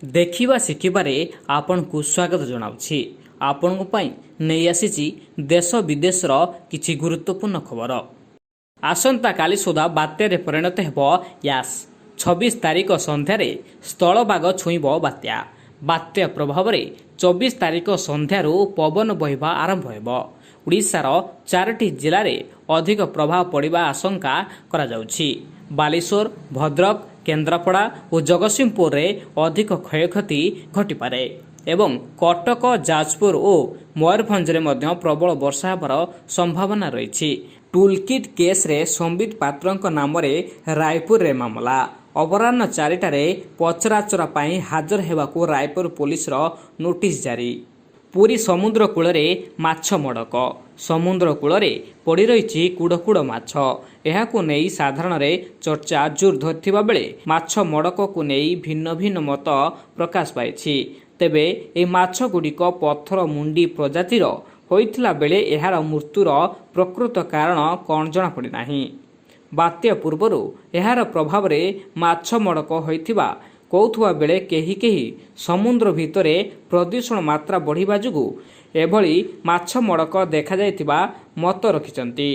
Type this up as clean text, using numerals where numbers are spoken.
ଦେଖିବା ଶିଖିବାରେ ଆପଣଙ୍କୁ ସ୍ୱାଗତ ଜଣାଉଛି। ଆପଣଙ୍କ ପାଇଁ ନେଇ ଆସିଛି ଦେଶ ବିଦେଶର କିଛି ଗୁରୁତ୍ୱପୂର୍ଣ୍ଣ ଖବର। ଆସନ୍ତାକାଲି ସୁଦ୍ଧା ବାତ୍ୟାରେ ପରିଣତ ହେବ ୟାସ୍। 26 ତାରିଖ ସନ୍ଧ୍ୟାରେ ସ୍ଥଳଭାଗ ଛୁଇଁବ ବାତ୍ୟା। ବାତ୍ୟା ପ୍ରଭାବରେ 24 ତାରିଖ ସନ୍ଧ୍ୟାରୁ ପବନ ବହିବା ଆରମ୍ଭ ହେବ। ଓଡ଼ିଶାର ଚାରୋଟି ଜିଲ୍ଲାରେ ଅଧିକ ପ୍ରଭାବ ପଡ଼ିବା ଆଶଙ୍କା କରାଯାଉଛି। ବାଲେଶ୍ୱର, ଭଦ୍ରକ, କେନ୍ଦ୍ରାପଡ଼ା ଓ ଜଗତସିଂହପୁରରେ ଅଧିକ କ୍ଷୟକ୍ଷତି ଘଟିପାରେ ଏବଂ କଟକ, ଯାଜପୁର ଓ ମୟୂରଭଞ୍ଜରେ ମଧ୍ୟ ପ୍ରବଳ ବର୍ଷା ହେବାର ସମ୍ଭାବନା ରହିଛି। ଟୁଲକିଟ୍ କେସ୍ରେ ସମ୍ବିତ ପାତ୍ରଙ୍କ ନାମରେ ରାୟପୁରରେ ମାମଲା। ଅପରାହ୍ନ 4ଟାରେ ପଚରାଉଚରା ପାଇଁ ହାଜର ହେବାକୁ ରାୟପୁର ପୋଲିସର ନୋଟିସ୍ ଜାରି। ପୁରୀ ସମୁଦ୍ର କୂଳରେ ମାଛ ମଡ଼କ। ସମୁଦ୍ର କୂଳରେ ପଡ଼ିରହିଛି କୁଢ଼ କୁଢ଼ ମାଛ। ଏହାକୁ ନେଇ ସାଧାରଣରେ ଚର୍ଚ୍ଚା ଜୋର ଧରିଥିବା ବେଳେ ମାଛ ମଡ଼କକୁ ନେଇ ଭିନ୍ନ ଭିନ୍ନ ମତ ପ୍ରକାଶ ପାଇଛି। ତେବେ ଏହି ମାଛଗୁଡ଼ିକ ପଥର ମୁଣ୍ଡି ପ୍ରଜାତିର ହୋଇଥିଲା ବେଳେ ଏହାର ମୃତ୍ୟୁର ପ୍ରକୃତ କାରଣ କ'ଣ ଜଣାପଡ଼ିନାହିଁ। ବାତ୍ୟା ପୂର୍ବରୁ ଏହାର ପ୍ରଭାବରେ ମାଛ ମଡ଼କ ହୋଇଥିବା କହୁଥିବା ବେଳେ କେହି କେହି ସମୁଦ୍ର ଭିତରେ ପ୍ରଦୂଷଣ ମାତ୍ରା ବଢ଼ିବା ଯୋଗୁଁ ଏଭଳି ମାଛ ମଡ଼କ ଦେଖାଯାଇଥିବା ମତ ରଖିଛନ୍ତି।